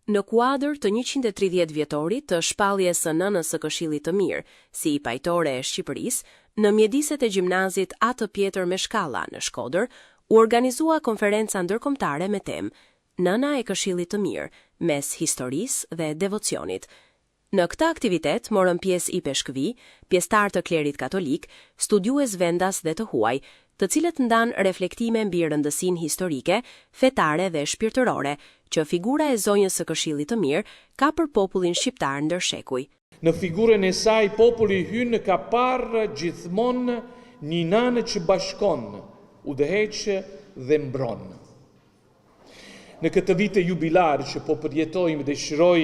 Në kuadër të 130 vjetorit të shpalljes së Nënës së Këshillit të Mirë, si pajtore e Shqipërisë, në mjediset e gjimnazit Atë Pjetër Meshkalla në Shkodër, u organizua konferenca ndërkombëtare me temë Nëna e Këshillit të Mirë, mes historisë dhe devocionit. Në këtë aktivitet morën pjesë ipeshkvi, pjesëtarë të klerit katolik, studiues vendas dhe të huaj, të cilët ndanë reflektime mbi rëndësinë historike, fetare dhe shpirtërore që figura e Zonjës së Këshillit të Mirë ka për popullin shqiptar ndër shekuj. Në figurën e saj populli ynë ka parë gjithmonë një nanë që bashkon, udhëheq dhe mbron. Në këtë vit jubilar që po përjetojmë dëshiroj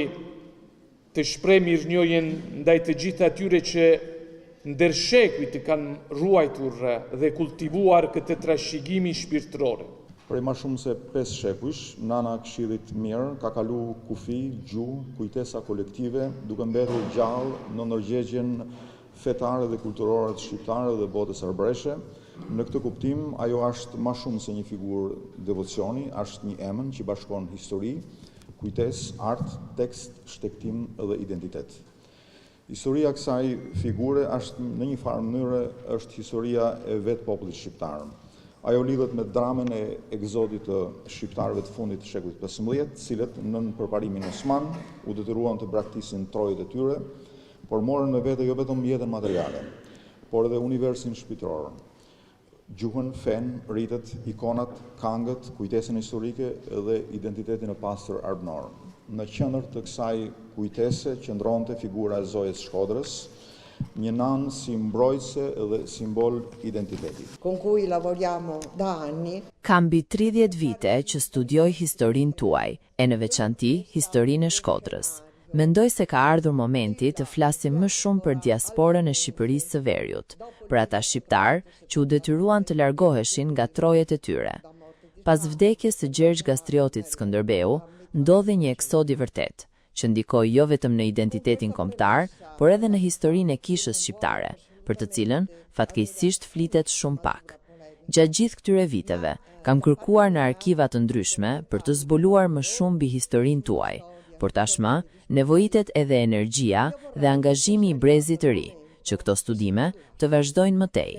të shpreh mirënjohjen ndaj të gjithë atyre që ndër shekuj të kanë ruajtur dhe kultivuar këtë trashëgimi shpirtërore. Prej ma shumë se 5 shekujsh, nana e Këshillit Mirë ka kalu kufi, gjuhë, kujtesa kolektive, duke mbetur gjallë në ndërgjegjen fetare dhe kulturore të shqiptarëve dhe botës arbëreshe. Në këtë kuptim, ajo është ma shumë se një figurë devocioni, është një emën që bashkon histori, kujtesë, art, tekst, shtegtim dhe identitet. Historia e kësaj figure është në një farë mënyre është historia e vetë popullit shqiptar. Ajo lidhet me dramën e egzodit të shqiptarëve të fundit të shekullit 15, të cilët nën përparimin osman u detyruan të braktisin trojet e tyre, por morën me vete jo vetëm jetën materiale, por edhe universin shpirtëror. Gjuhën, fenë, ritet, ikonat, kangët, kujtesën historike dhe identitetin e pastër arbnor. Në qendër të kësaj kujtese qëndronte figura e Zojës Shkodrës, një nanë si mbrojtëse dhe simbol identiteti. Con cui lavoriamo da anni. Kam mbi 30 vite që studioj historinë tuaj, e në veçanti historinë e Shkodrës. Mendoj se ka ardhur momenti të flasim më shumë për diasporën e Shqipërisë së Veriut, për ata shqiptarë që u detyruan të largoheshin nga trojet e tyre. Pas vdekjes së Gjergj Kastriotit Skënderbeu, ndodhi një eksod i vërtetë, që ndikoi jo vetëm në identitetin kombëtar, por edhe në historinë e kishës shqiptare, për të cilën fatkeqësisht flitet shumë pak. Gjatë gjithë këtyre viteve, kam kërkuar në arkiva të ndryshme për të zbuluar më shumë mbi historinë tuaj, por tashmë nevojitet edhe energjia dhe angazhimi i brezit të ri, që këto studime të vazhdojnë më tej.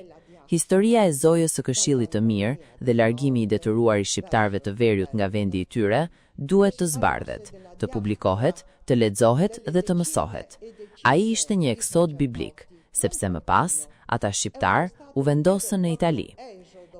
Historia e Zojës së Këshillit të Mirë dhe largimi i detyruar i shqiptarëve të veriut nga vendi i tyre duhet të zbardhet, të publikohet, të lexohet dhe të mësohet. Ai ishte një eksod biblik, sepse më pas ata shqiptarë u vendosën në Itali.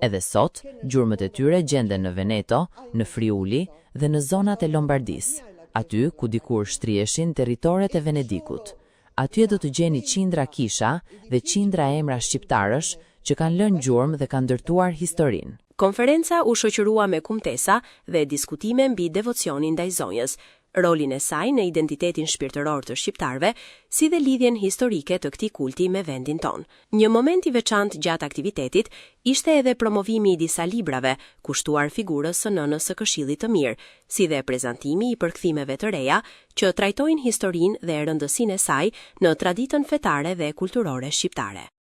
Edhe sot, gjurmët e tyre gjenden në Veneto, në Friuli dhe në zonat e Lombardisë, aty ku dikur shtriheshin territoret e Venedikut. Aty do të gjeni qindra kisha dhe qindra emra shqiptarësh që kanë lënë gjurmë dhe kanë ndërtuar historinë. Konferenca u shoqërua me kumtesa dhe diskutime mbi devocionin ndaj zonjës, rolin e saj në identitetin shpirtëror të shqiptarëve, si dhe lidhjen historike të këtij kulti me vendin tonë. Një moment i veçantë gjatë aktivitetit ishte edhe promovimi i disa librave kushtuar figurës së nënës së Këshillit të Mirë, si dhe prezantimi i përkthimeve të reja që trajtojnë historinë dhe rëndësinë e saj në traditën fetare dhe kulturore shqiptare.